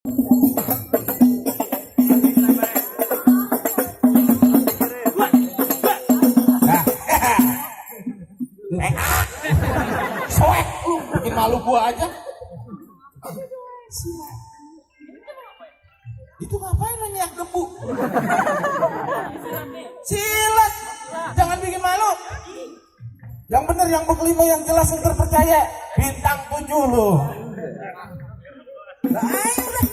Soek, bikin malu gua aja. Itu ngapain nanya debu? Silat, jangan bikin malu. Yang bener, yang berkelima, yang jelas, yang terpercaya. Bintang 7 loh. Nah, ayo deh.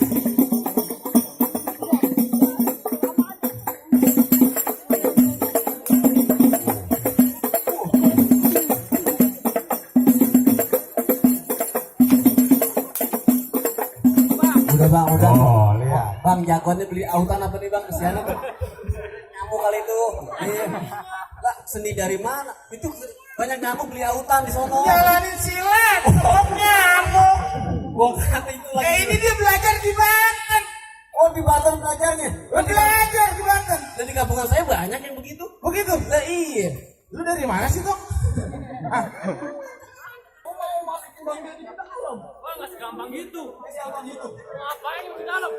Bang, udah. Oh, lihat. Bang, jagoannya beli autan apa nih bang? Kesianan tuh. Nyamuk kali itu. Iya. Lah, seni dari mana? Itu banyak nyamuk beli autan di sono. Jalanin silat, kok nyamuk. Gua kata itu lagi. Ini dia belajar di Banten. Oh, di Banten belajarnya. Belajar di Banten. Dan di kampung saya banyak yang begitu. Begitu? Lah iya. Lu dari mana sih, Tok? Ah, Wah, nggak segampang gitu. Ngapain di dalam?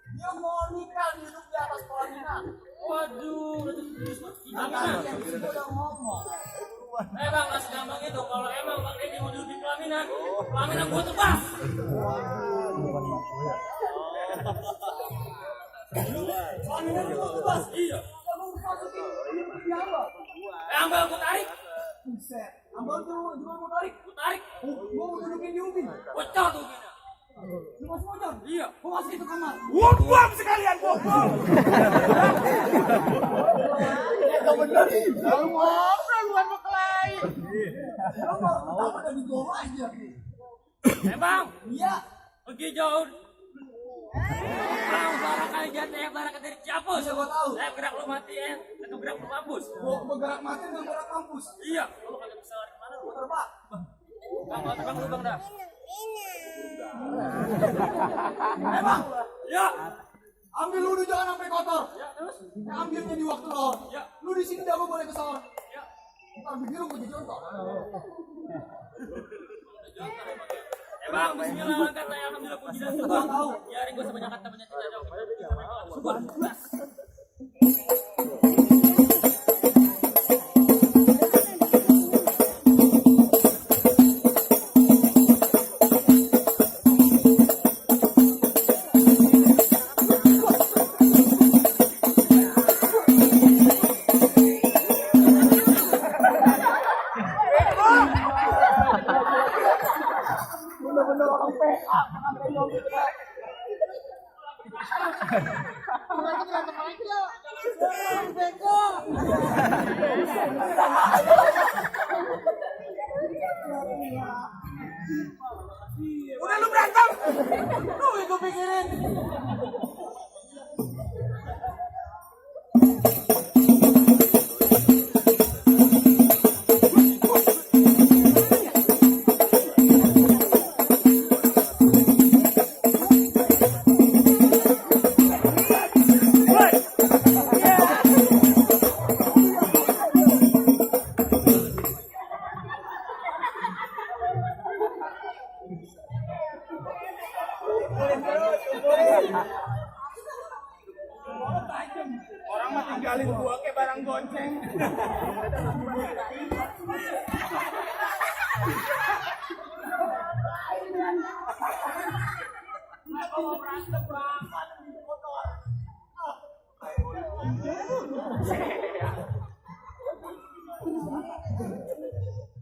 dia mau nikah duduk di atas pelaminan. Waduh, gimana? Udah ngomong. Bang, nggak segampang itu. Kalau emang Bang Deddy mau duduk di pelaminan, pelaminan gua tebas. Pelaminan gua tebas, iya. Ambil gua tarik. Buset. Ambal tuh juga mau tarik. Gua tarik. Gua mau dudukin di ubin. Bocor tuh gini. Lu masuk motor? Iya. Gua masuk itu kamar. Buang sekalian, buang. Itu bener. Lu ngobrol lu sama klien. Lu mau ada di gua aja. Bang, Iya. pergi jauh. Bang, barang kali jatuh, barang dari Ciapus. Iya, gua tahu. Saya gerak lu mati, satu gerak lu mampus. Gua bergerak mati dan bergerak kampus. Iya. Lu kagak bisa lari kemana lu? Gua terbang. Bang, mau terbang lu bang dah. Bang, Ya. ambil wudhu jangan sampai kotor. Ya, terus? Ambilnya di waktu lo. Ya. Lu di sini dah boleh kesal. Ya. Ntar bikin lu gua jadi contoh. Bang, bismillah angkat saya alhamdulillah puji dan syukur. Biarin gua sebanyak kata banyak cerita jauh. Syukur. Bener-bener orang PA. Udah lu berantem. Lu yang gue pikirin. Orang mah tinggalin gua kayak barang gonceng.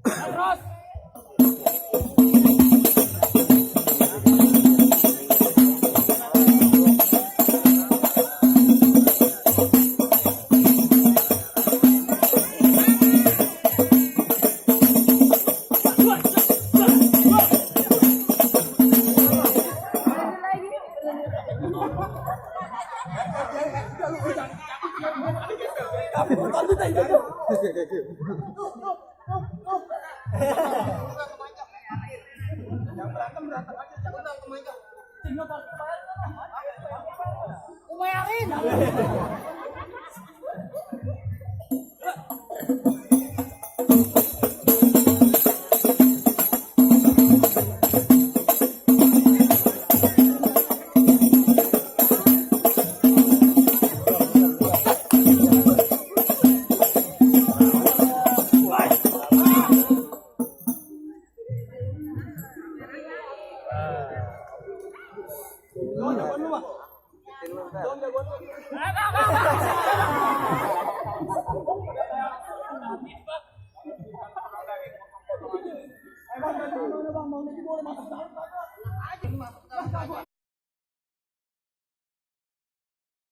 Terus. Yang berantem aja, jangan berantem aja.